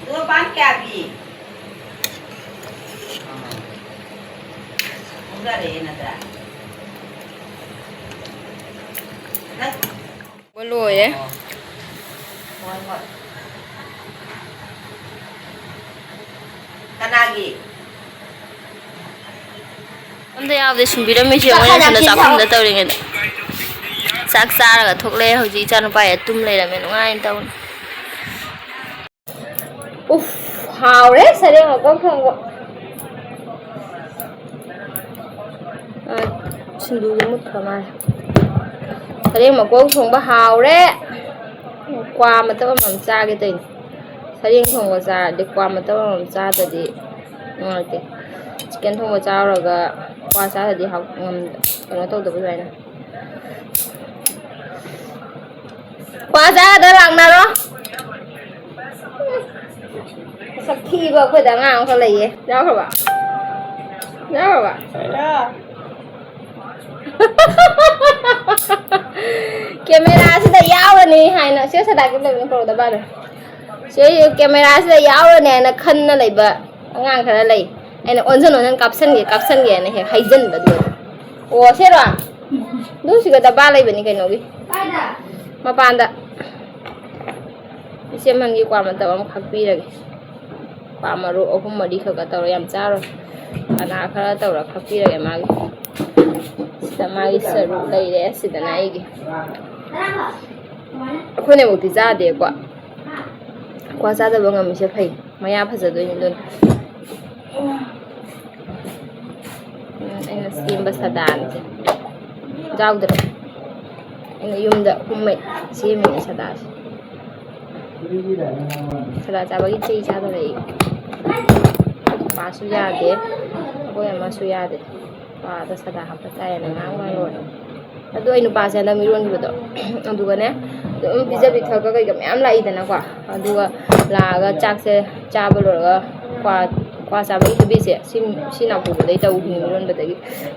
ꯑꯗꯣ ꯄꯥꯟ ꯀꯌꯥ ꯄꯤ? ꯍꯣꯡꯗꯔꯛꯑꯦ ꯅꯠꯇ꯭ꯔꯥ? ꯅꯪ ꯂꯣꯏꯔꯦ꯫ ꯍꯣꯏ, ꯍꯣꯏ꯫ ꯀꯅꯥꯒꯤ? ꯑꯝꯇ ꯌꯥꯎꯗꯦ, ꯁꯤꯟꯕꯤꯔꯝꯃꯤꯁꯦ ꯃꯣꯏꯅ ꯁꯣꯝꯗ ꯆꯥꯛꯈꯨꯝꯗ ꯇꯧꯔꯤꯉꯩꯗ꯫ ꯆꯥꯛ ꯆꯥꯔꯒ ꯊꯣꯛꯂꯛꯑꯦ ꯍꯧꯖꯤꯛ, ꯏꯆꯥꯅꯨꯄꯥ ꯇꯨꯝ ꯂꯩꯔꯝꯃꯦ ꯅꯨꯡꯉꯥꯏꯅ ꯇꯧꯅ꯫ ꯎꯐ, ꯍꯥꯎꯔꯦ ꯁꯔꯦꯡ ꯃꯀꯣꯛ ꯊꯣꯡꯕ꯫ ꯑ, ꯁꯤꯡꯖꯨꯁꯦ ꯃꯨꯠꯈ꯭ꯔ ꯃꯥꯜꯂꯦ꯫ ꯁꯔꯦꯡ ꯃꯀꯣꯛ ꯊꯣꯡꯕ ꯍꯥꯎꯔꯦ꯫ ꯀ꯭ꯋꯥ ꯃꯇꯞ ꯑꯃꯃꯝ ꯆꯥꯒꯦ ꯇꯧꯔꯤꯅꯦ꯫ ꯁꯔꯦꯡ ꯊꯣꯡꯕ ꯆꯥꯔꯗꯤ ꯀ꯭ꯋꯥ ꯃꯇꯞ ꯑꯃꯃꯝ ꯆꯥꯗ꯭ꯔꯗꯤ ꯅꯨꯡꯉꯥꯏꯇꯦ꯫ ꯆꯤꯛꯀꯟ ꯊꯣꯡꯕ ꯆꯥꯔꯨꯔꯒ ꯀ꯭ꯋꯥ ꯆꯥꯗ꯭ꯔꯗꯤ ꯍꯥꯎ-, ꯉꯝ-, ꯀꯩꯅꯣ ꯇꯧꯗꯕ ꯑꯗꯨꯃꯥꯏꯅ꯫ ꯀ꯭ꯋꯥ ꯆꯥꯒꯗ ꯂꯥꯛꯅꯔꯣ꯫ ꯃꯁꯛ ꯊꯤꯕ ꯑꯩꯈꯣꯏꯗ ꯑꯉꯥꯡ ꯑꯃꯈꯛ ꯂꯩꯌꯦ꯫ ꯌꯥꯎꯈ꯭ꯔꯕ? ꯌꯥꯎꯈ꯭ꯔꯕ? ꯀꯦꯃꯦꯔꯥꯁꯤꯗ ꯌꯥꯎꯔꯅꯤ ꯍꯥꯏꯅ ꯆꯦ ꯁꯗꯥꯒꯤ ꯂꯩꯕꯅ ꯀꯧꯔꯗ ꯃꯥꯜꯂꯦ꯫ ꯆꯦ ꯀꯦꯃꯦꯔꯥꯁꯤꯗ ꯌꯥꯎꯔꯅꯤ ꯍꯥꯏꯅ ꯈꯟꯅ ꯂꯩꯕ ꯑꯉꯥꯡ ꯈꯔ ꯂꯩ꯫ ꯑꯩꯅ ꯑꯣꯟꯁꯤꯟ ꯑꯣꯟꯁꯤꯟ ꯀꯥꯞꯁꯟꯒꯦ, ꯀꯥꯞꯁꯟꯒꯦꯅ ꯍꯦꯛ ꯍꯩꯖꯤꯟꯕ ꯑꯗꯨꯒ꯫ ꯑꯣ, ꯁꯤꯔꯣ? ꯑꯗꯨ ꯁꯤꯒ ꯗꯕꯥ ꯂꯩꯕꯅꯤ ꯀꯩꯅꯣꯒꯤ꯫ ꯃꯄꯥꯟꯗ꯫ ꯏꯆꯦ ꯑꯃꯒꯤ ꯀ꯭ꯋꯥ ꯃꯇꯞ ꯑꯃ ꯈꯥꯛꯄꯤꯔꯒꯦ꯫ ꯀ꯭ꯋꯥ ꯃꯔꯨ ꯑꯍꯨꯝ ꯃꯔꯤ ꯈꯛ ꯈꯛ ꯇꯧꯔ ꯌꯥꯝ ꯆꯥꯔꯣꯏ꯫ ꯀꯅꯥ ꯈꯔ ꯇꯧꯔ ꯈꯥꯛꯄꯤꯔꯒꯦ ꯃꯥꯒꯤ꯫ ꯁꯤꯗ ꯃꯥꯒꯤ ꯁꯔꯨꯛ ꯂꯩꯔꯦ, ꯁꯤꯗꯅ ꯑꯩꯒꯤ꯫ ꯑꯩꯈꯣꯏꯅꯕꯨꯛꯇꯤ ꯆꯥꯗꯦꯀꯣ꯫ ꯀ꯭ꯋꯥ ꯆꯥꯗꯕ ꯉꯝꯃꯤꯁꯦ ꯐꯩ꯫ ꯃꯌꯥ ꯐꯖꯗꯣꯏꯅꯤ ꯑꯗꯨꯅ꯫ ꯎꯝ, ꯑꯩꯅ ꯁꯦꯝꯕ ꯁꯗꯥꯅꯤꯁꯦ꯫ ꯌꯥꯎꯗ꯭ꯔꯦ꯫ ꯑꯩꯅ ꯌꯨꯝꯗ ꯍꯨꯝꯃꯩ ꯁꯦꯝꯃꯤꯅꯦ ꯁꯗꯥꯁꯦ꯫ ꯁꯗꯥ ꯆꯥꯕꯒꯤ ꯆꯩ ꯆꯥꯗꯣꯔꯦ ꯑꯩ꯫ ꯑꯩꯈꯣꯏ ꯄꯥꯁꯨ ꯌꯥꯗꯦ, ꯑꯩꯈꯣꯏ ꯑꯃꯁꯨ ꯌꯥꯗꯦ꯫ ꯄꯥꯗ ꯁꯗꯥ ꯍꯥꯞꯄ ꯆꯥꯏꯌꯦꯅ ꯉꯥꯡꯕ ꯂꯣꯏꯔꯦ꯫ ꯑꯗꯣ ꯑꯩ ꯅꯨꯄꯥꯁꯦ ꯍꯟꯗꯛ ꯃꯤꯔꯣꯟꯈꯤꯕꯗꯣ, ꯑꯗꯨꯒꯅꯦ, ꯑꯗꯨꯝ ꯄꯤꯖ ꯄꯤꯊꯛꯀ ꯀꯩꯀ ꯃꯌꯥꯝ ꯂꯥꯛꯏꯗꯅꯀꯣ꯫ ꯑꯗꯨꯒ ꯂꯥꯛꯑꯒ ꯆꯥꯛꯁꯦ ꯆꯥꯕ ꯂꯣꯏꯔꯒ ꯀ꯭ꯋꯥ, ꯀ꯭ꯋꯥ ꯆꯥꯕꯒꯤ ꯍꯦꯕꯤꯠꯁꯦ ꯁꯤ, ꯁꯤ ꯅꯥꯎꯄꯨꯕꯗꯩ ꯇꯧꯈꯤꯕꯅꯤ, ꯏꯔꯣꯟꯕꯗꯒꯤ꯫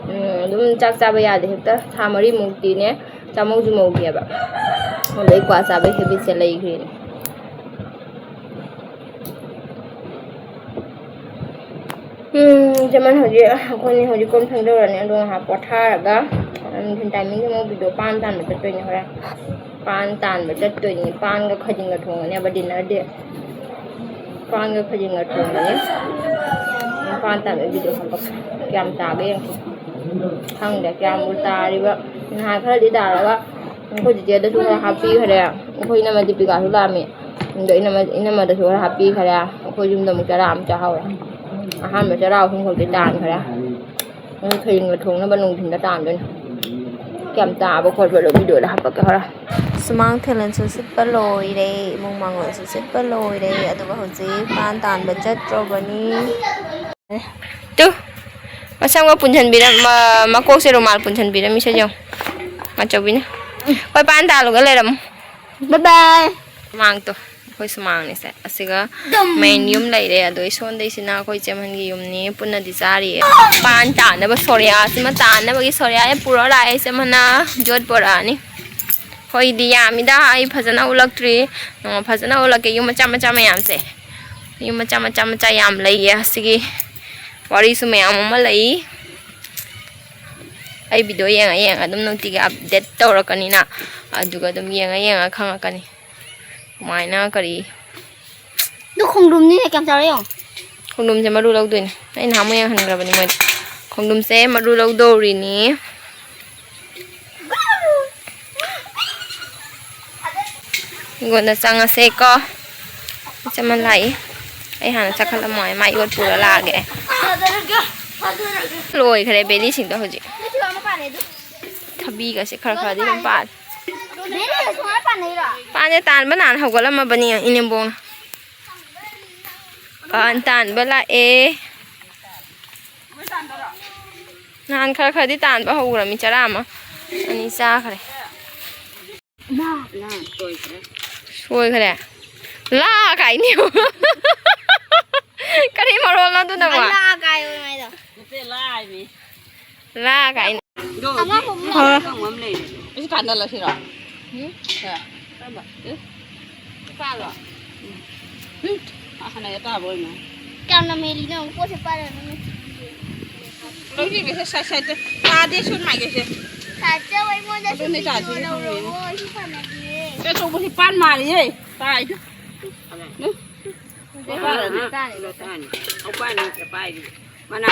ꯎꯝ, ꯑꯗꯨꯝ ꯆꯥꯛ ꯆꯥꯕ ꯌꯥꯗꯦ, ꯍꯦꯛꯇ ꯊꯥ ꯃꯔꯤꯃꯨꯛꯇꯤꯅꯦ ꯆꯥꯃꯧꯁꯨ ꯃꯧꯒꯦꯕ꯫ ꯑꯗꯩ ꯀ꯭ꯋꯥ ꯆꯥꯕꯒꯤ ꯍꯦꯕꯤꯠꯁꯦ ꯂꯩꯈ꯭ꯔꯤꯅꯦ꯫ ꯎꯝ, ꯏꯆꯦꯃꯟ ꯍꯧꯖꯤꯛ, ꯑꯩꯈꯣꯏꯅꯤ ꯍꯧꯖꯤꯛ ꯀꯣꯟ ꯐꯦꯡꯗꯧꯔꯅꯤ, ꯑꯗꯣ ꯉꯥꯏꯍꯥꯛ ꯄꯣꯊꯥꯔꯒ ꯅꯨꯡꯊꯤꯜ ꯇꯥꯏꯃꯤꯡꯗ ꯑꯃꯨꯛ ꯚꯤꯗꯤꯑꯣ ꯄꯥꯟ ꯇꯥꯟꯕ ꯆꯠꯇꯣꯏꯅꯦ ꯍꯣꯔꯦꯟ꯫ ꯄꯥꯟ ꯇꯥꯟꯕ ꯆꯠꯇꯣꯏꯅꯤ꯫ ꯄꯥꯟꯒ ꯈꯥꯖꯤꯡꯒ ꯊꯣꯡꯒꯅꯦꯕ dinner ꯗꯤ꯫ ꯄꯥꯟꯒ ꯈꯥꯖꯤꯡꯒ ꯊꯣꯡꯒꯅꯤ꯫ ꯄꯥꯟ ꯇꯥꯟꯕ ꯚꯤꯗꯤꯑꯣ ꯍꯥꯄꯛꯀꯦ꯫ ꯀꯌꯥꯝ ꯇꯥꯒꯦ ꯌꯦꯡꯁꯤ꯫ ꯈꯪꯗꯦ ꯀꯌꯥꯝꯕꯨ ꯇꯥꯔꯤꯕ꯫ ꯅꯍꯥꯟ ꯈꯔꯗꯤ ꯇꯥꯔꯒ ꯑꯩꯈꯣꯏ ꯆꯤꯆꯦꯗꯁꯨ ꯈꯔ ꯍꯥꯞꯄꯤꯈ꯭ꯔꯦ꯫ ꯑꯩꯈꯣꯏ ꯏꯅꯝꯃ ꯗꯤꯄꯤꯀꯥꯁꯨ ꯂꯥꯛꯑꯝꯃꯤ꯫ ꯑꯗꯣ ꯏꯅꯝꯃ, ꯏꯅꯝꯃꯗꯁꯨ ꯈꯔ ꯍꯥꯞꯄꯤꯈꯔꯦ꯫ ꯑꯩꯈꯣꯏ ꯌꯨꯝꯗ ꯑꯃꯨꯛ ꯆꯔꯥ ꯑꯃ ꯆꯥꯍꯧꯔꯦ꯫ ꯑꯍꯥꯟꯕ ꯆꯔꯥ ꯑꯍꯨꯝ ꯈꯛꯇꯤ ꯇꯥꯟꯈꯔꯦ꯫ ꯑꯗꯨ ꯈꯥꯖꯤꯡꯒ ꯊꯣꯡꯅꯕ ꯅꯨꯡꯊꯤꯟꯗ ꯇꯥꯟꯗꯣꯏꯅꯦ꯫ ꯀꯌꯥꯝ ꯇꯥꯕ ꯈꯣꯠꯄꯗꯣ ꯚꯤꯗꯤꯑꯣꯗ ꯍꯥꯄꯛꯀꯦ ꯍꯣꯔꯦꯟ꯫ ꯁꯨꯃꯥꯡ ꯊꯦꯂꯦꯟꯁꯨ ꯁꯤꯠꯄ ꯂꯣꯏꯔꯦ, ꯏꯃꯨꯡ ꯃꯥꯡꯒꯣꯜꯁꯨ ꯁꯤꯠꯄ ꯂꯣꯏꯔꯦ, ꯑꯗꯨꯒ ꯍꯧꯖꯤꯛ ꯄꯥꯟ ꯇꯥꯟꯕ ꯆꯠꯇ꯭ꯔꯣꯕꯅꯤ꯫ ꯇꯨ, ꯃꯁꯝꯒ ꯄꯨꯟꯁꯤꯟꯕꯤꯔꯝ-, ꯃ-, ꯃꯀꯣꯛꯁꯦ ꯔꯨꯃꯥꯜ ꯄꯨꯟꯁꯤꯟꯕꯤꯔꯝꯃꯤꯁꯦ ꯌꯦꯡꯉꯨ꯫ ꯑꯆꯧꯕꯤꯅ꯫ ꯍꯣꯏ, ꯄꯥꯟ ꯇꯥꯜꯂꯨꯒ ꯂꯩꯔꯝꯃꯨ꯫ Bye bye꯫ ꯁꯨꯃꯥꯡꯗꯣ, ꯑꯩꯈꯣꯏ ꯁꯨꯃꯥꯡꯅꯤꯁꯦ꯫ ꯑꯁꯤꯒ ꯗꯨꯝ꯫ Main ꯌꯨꯝ ꯂꯩꯔꯦ꯫ ꯑꯗꯣ ꯏꯁꯣꯟꯗꯩꯁꯤꯅ ꯑꯩꯈꯣꯏ ꯏꯆꯦꯃꯟꯒꯤ ꯌꯨꯝꯅꯤ꯫ ꯄꯨꯟꯅꯗꯤ ꯆꯥꯔꯤꯌꯦ꯫ ꯄꯥꯟ ꯇꯥꯅꯕ ꯁꯣꯔꯤꯌꯥꯁꯤꯃ ꯇꯥꯅꯕꯒꯤ ꯁꯣꯔꯤꯌꯥ ꯄꯨꯔ ꯂꯥꯛꯑꯦ꯫ ꯏꯆꯦꯃꯟꯅ ꯌꯣꯠ ꯄꯨꯔꯛꯑꯅꯤ꯫ ꯑꯩꯈꯣꯏꯗꯤ ꯌꯥꯝꯃꯤꯗ, ꯑꯩ ꯐꯖꯅ ꯎꯠꯂꯛꯇ꯭ꯔꯤ꯫ ꯅꯣꯡꯃ ꯐꯖꯅ ꯎꯠꯂꯛꯀꯦ꯫ ꯌꯨꯝ ꯃꯆꯥ ꯃꯆꯥ ꯃꯌꯥꯝꯁꯦ, ꯌꯨꯝ ꯃꯆꯥ ꯃꯆꯥ ꯃꯆꯥ ꯌꯥꯝ ꯂꯩꯌꯦ꯫ ꯑꯁꯤꯒꯤ ꯋꯥꯔꯤꯁꯨ ꯃꯌꯥꯝ ꯑꯃ ꯂꯩ꯫ ꯑꯩ ꯚꯤꯗꯤꯑꯣ ꯌꯦꯡꯉ ꯌꯦꯡꯉ ꯑꯗꯨꯝ ꯅꯨꯡꯇꯤꯒꯤ update ꯇꯧꯔꯛꯀꯅꯤꯅ, ꯑꯗꯨꯒ ꯑꯗꯨꯝ ꯌꯦꯡꯉ ꯌꯦꯡꯉ ꯈꯪꯉꯛꯀꯅꯤ ꯀꯃꯥꯏꯅ ꯀꯔꯤ꯫ ꯑꯗꯨ ꯈꯣꯡꯗ꯭ꯔꯨꯝꯅꯤꯅꯦ, ꯀꯌꯥꯝ ꯆꯥꯎꯔꯦ ꯌꯦꯡꯉꯣ꯫ ꯈꯣꯡꯗ꯭ꯔꯨꯝꯁꯦ ꯃꯔꯨ ꯂꯧꯗꯣꯏꯅꯦ꯫ ꯑꯩ ꯅꯍꯥꯟꯃꯨꯛ ꯌꯦꯡꯍꯟꯈ꯭ꯔꯕꯅꯤ ꯃꯣꯏꯗ꯫ ꯈꯣꯡꯗ꯭ꯔꯨꯝꯁꯦ ꯃꯔꯨ ꯂꯧꯗꯧꯔꯤꯅꯤ꯫ ꯍꯤꯡꯒꯣꯜꯗ ꯆꯪꯉꯁꯦꯀꯣ꯫ ꯏꯆꯝꯃ ꯂꯥꯛꯏ꯫ ꯑꯩ ꯍꯥꯟꯅ ꯆꯠꯈꯠꯂꯝꯃꯣ, ꯃꯥ ꯌꯣꯠ ꯄꯨꯔ ꯂꯥꯛꯑꯒꯦ꯫ ꯂꯣꯏꯈ꯭ꯔꯦ ꯕꯦꯂꯤꯁꯤꯡꯗꯣ ꯍꯧꯖꯤꯛ꯫ ꯊꯕꯤꯒꯁꯦ ꯈꯔ ꯈꯔꯗꯤ ꯑꯗꯨꯝ ꯄꯥꯜꯂꯦ꯫ ꯄꯥꯟꯁꯦ ꯇꯥꯟꯕ ꯅꯍꯥꯟ ꯍꯧꯒꯠꯂꯝꯃꯕꯅꯤ ꯏꯅꯦꯝꯕꯣꯡꯅ꯫ ꯄꯥꯟ ꯇꯥꯟꯕ ꯂꯥꯛꯑꯦ꯫ ꯅꯍꯥꯟ ꯈꯔ ꯈꯔꯗꯤ ꯇꯥꯟꯕ ꯍꯧꯈ꯭ꯔꯃꯤ, ꯆꯔꯥ ꯑꯃ ꯑꯅꯤ ꯆꯥꯈ꯭ꯔꯦ꯫ ꯁꯣꯏꯈ꯭ꯔꯦ꯫ ꯂꯥ ꯀꯥꯏꯅꯤ꯫ ꯀꯔꯤ ꯃꯔꯣꯜꯅꯣ ꯑꯗꯨꯅ ꯑꯃꯨꯛ? ꯂꯥ ꯀꯥꯏꯌꯣ ꯍꯥꯏꯗꯣ꯫ ꯅꯠꯇꯦ, ꯂꯥ ꯍꯥꯏꯃꯤ꯫ ꯂꯥ ꯀꯥꯏꯅ꯫ ꯑꯗꯣ ꯑꯃ ꯍꯧꯖꯤꯛ ꯍꯣꯝꯃꯣ꯫ ꯑꯃ ꯂꯩꯔꯦ꯫ ꯑꯩꯁꯨ ꯊꯥꯅꯜꯂꯁꯤꯔꯣ? ꯎꯝ? ꯁꯦ꯫ ꯀꯔꯝꯕ? ꯑꯦ? ꯏꯄꯥꯗꯣ? ꯎꯝ꯫ ꯎꯝ꯫ ꯑ, ꯍꯥꯟꯅ ꯑꯇꯥꯕ ꯑꯣꯏꯅ꯫ ꯀꯌꯥꯝꯅ ꯃꯦꯜꯂꯤꯅꯣ? ꯄꯣꯠꯁꯦ ꯄꯥꯏꯔꯒ ꯅꯪꯅ ꯊꯤꯕꯤꯌꯦ꯫ ꯂꯧꯕꯤꯕꯁꯦ ꯁꯥꯏꯠ ꯁꯥꯏꯠꯇ ꯇꯥꯗꯦ, ꯁꯨꯝ ꯃꯥꯏꯒꯩꯁꯦ꯫ ꯇꯥꯆꯧ, ꯑꯩꯉꯣꯟꯗꯁꯨ ꯑꯗꯨꯅꯦ ꯇꯥꯗꯣꯏꯁꯦ ꯄꯤꯕꯤꯌꯣ, ꯈꯪꯉꯦ꯫ ꯂꯧꯔꯛꯑꯣ, ꯑꯩꯁꯨ ꯁꯥꯟꯅꯒꯦ꯫ ꯁꯦ, ꯑꯆꯧꯕꯁꯤ ꯄꯥꯟ ꯃꯥꯜꯂꯤꯌꯦ꯫ ꯇꯥꯏꯗꯨ꯫ ꯎꯝ꯫ ꯇꯥꯅꯤ, ꯇꯥꯅꯤ꯫ ꯇꯥꯅꯤ꯫ ꯈꯣꯡꯄꯥꯛ ꯑꯅꯤ ꯈꯛꯇ ꯄꯥꯏꯔꯤ꯫ ꯃꯅꯥ꯫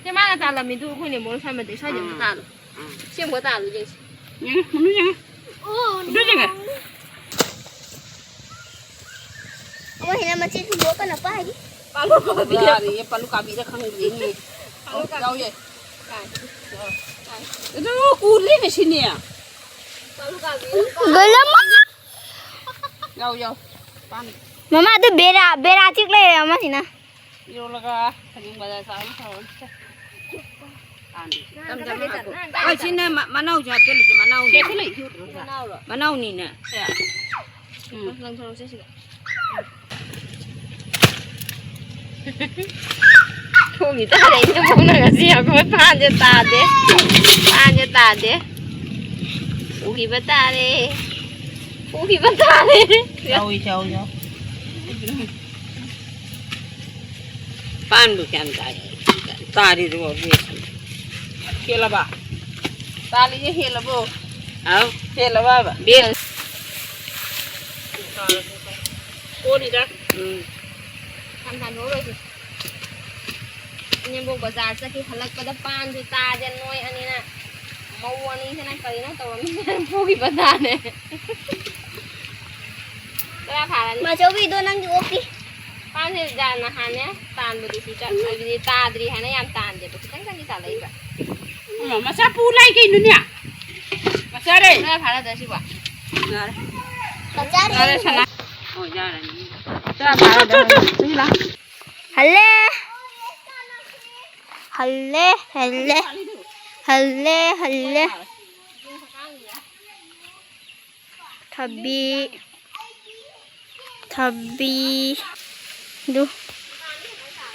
ꯁꯦ ꯃꯥꯅ ꯇꯥꯜꯂꯝꯃꯤꯗꯨ ꯑꯩꯈꯣꯏꯅ ꯃꯣꯔꯣꯛ ꯁꯥꯃꯟꯗꯩ ꯁ꯭ꯋꯥꯏꯗ ꯑꯝꯇ ꯎꯝ꯫ ꯇꯥꯜꯂꯣ꯫ ꯎꯝ꯫ ꯁꯦꯝꯕ ꯇꯥꯜꯂꯣ ꯌꯦꯡꯁꯤ꯫ ꯌꯦꯡꯉꯦ, ꯃꯃꯤꯠ ꯌꯦꯡꯉꯦ꯫ ꯑꯗꯨ ꯌꯦꯡꯉꯦ꯫ ꯑꯃ ꯍꯦꯟꯅ ꯃꯆꯦ ꯁꯨꯝꯕ ꯀꯟꯅ ꯄꯥꯏꯔꯤ꯫ ꯄꯥꯜꯂꯣ ꯀꯥꯕꯤ꯫ ꯌꯥꯔꯦ, ꯄꯥꯜꯂꯣ ꯀꯥꯕꯤꯔ ꯈꯪꯗꯦꯅꯦ꯫ ꯄꯥꯜꯂꯣ ꯀꯥꯕꯤ꯫ ꯌꯥꯎꯋꯦ꯫ ꯀꯥꯏ? ꯀꯥꯏ? ꯑꯗꯨ ꯎ ꯂꯩꯔꯝꯃꯤꯁꯤꯅꯦ꯫ ꯄꯥꯜꯂꯣ ꯀꯥꯕꯤ꯫ ꯒꯣꯂꯝ꯫ ꯌꯥꯎ, ꯌꯥꯎ꯫ ꯄꯥꯟ꯫ ꯃꯃꯥ, ꯑꯗꯨ ꯕꯦꯔꯥ, ꯕꯦꯔꯥ ꯆꯤꯛ ꯂꯩꯔꯦ ꯑꯃꯁꯤꯅ꯫ ꯏꯔꯣꯜꯂꯒ ꯍꯌꯦꯡ ꯕꯖꯥꯔ ꯆꯥꯕ ꯇꯧꯔꯁꯤ꯫ ꯇꯥꯟꯗꯤ꯫ ꯇꯝ ꯇꯝꯅ ꯍꯥꯞꯄꯣ꯫ ꯍꯣꯏ, ꯁꯤꯅ ꯃ-, ꯃꯅꯥꯎꯁꯨ ꯍꯥꯞꯆꯜꯂꯤꯁꯦ, ꯃꯅꯥꯎꯅꯤ꯫ ꯁꯦ, ꯁꯤ ꯂꯩ, ꯁꯤ ꯎꯗ꯭ꯔꯣ? ꯃꯅꯥꯎꯔꯣ? ꯃꯅꯥꯎꯅꯤꯅꯦ꯫ ꯁꯦ꯫ ꯎꯝ꯫ ꯂꯪꯊꯣꯔꯛꯁꯦ ꯁꯤꯗ꯫ ꯊꯣꯡꯒꯤ ꯇꯥꯔꯦ, ꯑꯩꯅ ꯃꯧꯅ ꯉꯁꯤ ꯑꯩꯈꯣꯏ ꯄꯥꯟꯁꯦ ꯇꯥꯗꯦ꯫ ꯄꯥꯟꯁꯦ ꯇꯥꯗꯦ꯫ ꯄꯨꯈꯤꯕ ꯇꯥꯔꯦ꯫ ꯄꯨꯈꯤꯕ ꯇꯥꯔꯦ꯫ ꯌꯥꯎꯏ, ꯌꯥꯎꯏ, ꯌꯥꯎꯏ꯫ ꯄꯥꯟꯕꯨ ꯀꯌꯥꯝ ꯇꯥꯏ? ꯇꯥꯔꯤꯗꯨꯕꯨ ꯕꯦꯁ꯫ ꯍꯦꯜꯂꯕ? ꯇꯥꯜꯂꯤꯁꯦ ꯍꯦꯜꯂꯕꯣ? ꯑꯥꯎ꯫ ꯍꯦꯜꯂꯕꯕ? ꯕꯦꯁ꯫ ꯀꯣꯟꯅꯤꯗ꯫ ꯎꯝ꯫ ꯊꯝ ꯊꯝ ꯂꯧꯔꯣꯏꯁꯦ꯫ ꯏꯅꯦꯝꯕꯣꯛ ꯕꯖꯥꯔ ꯆꯠꯈꯤ, ꯍꯜꯂꯛꯄꯗ ꯄꯥꯟꯁꯨ ꯇꯥꯗꯦ, ꯅꯣꯏ ꯑꯅꯤꯅ꯫ ꯃꯧ ꯑꯅꯤꯁꯤꯅ ꯀꯔꯤꯅꯣ ꯇꯧꯔꯝꯃꯤꯁꯦ? ꯄꯨꯈꯤꯕ ꯇꯥꯔꯦ꯫ ꯇꯔꯥ ꯐꯥꯔꯅꯤ꯫ ꯃꯥꯆꯧꯕꯤꯗꯣ ꯅꯪꯒꯤ ꯑꯣꯛꯀꯤ꯫ ꯄꯥꯟꯁꯦ ꯖꯥꯠ ꯅꯍꯥꯟꯅꯦ ꯇꯥꯟꯕꯗꯨꯁꯨ ꯆꯠ-, ꯍꯥꯏꯕꯗꯤ ꯇꯥꯗ꯭ꯔꯤ ꯍꯥꯏꯅ ꯌꯥꯝ ꯇꯥꯟꯗꯦꯕ, ꯈꯤꯇꯪ ꯈꯤꯇꯪꯗꯤ ꯇꯥꯜꯂꯛꯏꯕ꯫ ꯎꯝ, ꯃꯆꯥ ꯄꯨ ꯂꯥꯛꯏ ꯀꯩꯅꯣꯅꯦ? ꯃꯆꯥꯔꯦ꯫ ꯇꯔꯥ ꯐꯥꯔꯗ꯭ꯔꯥ ꯁꯤꯕꯣ? ꯌꯥꯔꯦ꯫ ꯃꯆꯥꯔꯦ꯫ ꯌꯥꯔꯦ, ꯁꯅꯥ꯫ ꯑꯣ, ꯌꯥꯔꯅꯤ꯫ ꯇꯔꯥ ꯐꯥꯔꯗ꯭ꯔꯥ ꯍꯪꯉꯤ꯫ ꯁꯤ ꯂꯥ꯫ ꯍꯜꯂꯦ꯫ ꯍꯜꯂꯦ, ꯍꯜꯂꯦ꯫ ꯍꯜꯂꯦ, ꯍꯜꯂꯦ꯫ ꯊꯕꯤ, ꯊꯕꯤ ꯗꯨ꯫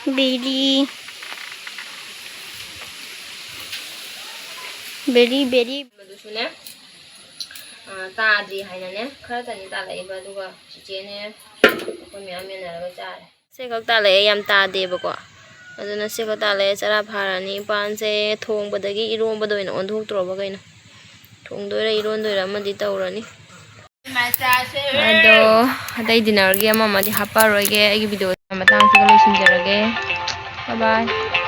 ꯕꯦꯔꯤ, ꯕꯦꯔꯤ, ꯕꯦꯔꯤ꯫ ꯃꯗꯨꯁꯨꯅꯦ, ꯑ, ꯇꯥꯗ꯭ꯔꯤ ꯍꯥꯏꯅꯅꯦ, ꯈꯔꯇꯅꯤ ꯇꯥꯜꯂꯛꯏꯕ, ꯑꯗꯨꯒ ꯆꯤꯆꯦꯅꯦ ꯑꯩꯈꯣꯏ ꯃꯌꯥꯝ ꯌꯦꯟꯅꯔꯒ ꯆꯥꯔꯦ꯫ ꯁꯦ ꯈꯛ ꯇꯥꯜꯂꯛꯑꯦ, ꯌꯥꯝ ꯇꯥꯗꯦꯕꯀꯣ꯫ ꯑꯗꯨꯅ ꯁꯦ ꯈꯛ ꯇꯥꯜꯂꯛꯑꯦ, ꯆꯔꯥ ꯐꯥꯔꯅꯤ꯫ ꯄꯥꯟꯁꯦ ꯊꯣꯡꯕꯗꯒꯤ ꯏꯔꯣꯝꯕꯗ ꯑꯣꯏꯅ ꯑꯣꯟꯊꯣꯛꯇ꯭ꯔꯣꯕ ꯀꯩꯅꯣ? ꯊꯣꯡꯗꯣꯏꯔ ꯏꯔꯣꯟꯗꯣꯏꯔ ꯑꯃꯗꯤ ꯇꯧꯔꯅꯤ꯫ ꯑꯗꯣ ꯑꯇꯩ dinnerꯒꯤ ꯑꯃ ꯑꯃꯗꯤ ꯍꯥꯞꯄꯛꯑꯔꯣꯏꯒꯦ, ꯑꯩꯒꯤ videoꯁꯦ ꯃꯇꯥꯡꯁꯤꯗ ꯂꯣꯏꯁꯤꯟꯖꯔꯒꯦ꯫ Bye bye꯫